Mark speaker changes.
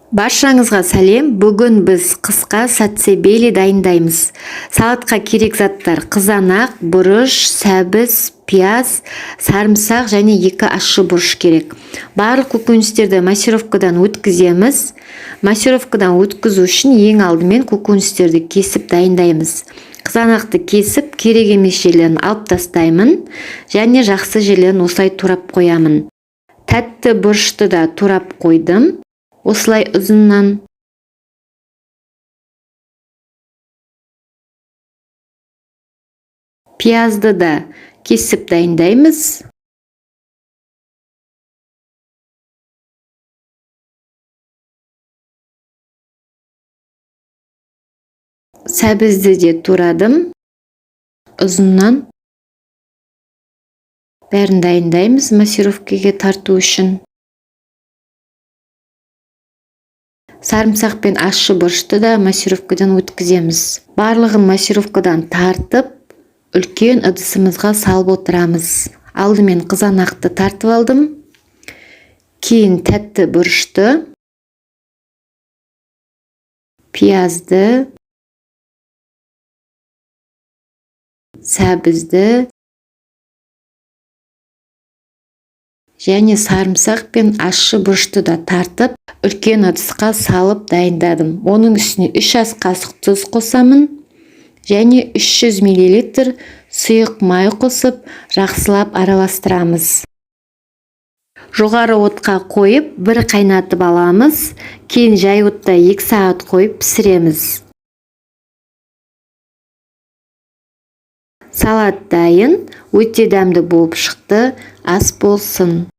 Speaker 1: Баршаңызға сәлем! Бүгін біз қысқа сацебели дайындаймыз. Салатқа керек заттар: қызанақ, бұрыш, сәбіз, пияз, сарымсақ және 2 ащы бұрыш керек. Барлық көкөністерді массировкадан өткіземіз. Массировкадан өткізу үшін ең алдымен көкөністерді кесіп дайындаймыз. Қызанақты кесіп, керек емес жерлерін алып тастаймын және жақсы жерлерін осылай турап қоямын. Тәтті бұрышты да турап қойдым осылай ұзыннан. Пиязды да кесіп дайындаймыз. Сәбізді де турадым ұзыннан. Бәрін дайындаймыз массировкаға тарту үшін. Сарымсақ пен ащы бұрышты да массировкадан өткіземіз. Барлығын массировкадан тартып, үлкен ыдысымызға салып отырамыз. Алдымен қызанақты тартып алдым, кейін тәтті бұрышты, пиязды, сәбізді және сарымсақ пен ащы бұрышты да тартып, үлкен ыдысқа салып дайындадым. Оның үстіне 3 ас қасық тұз қосамын және 300 мл сұйық май қосып, жақсылап араластырамыз. Жоғары отқа қойып, бір қайнатып аламыз, кейін жай отта 2 сағат қойып пісіреміз. Салат дайын, өте дәмді болып шықты. Ас болсын!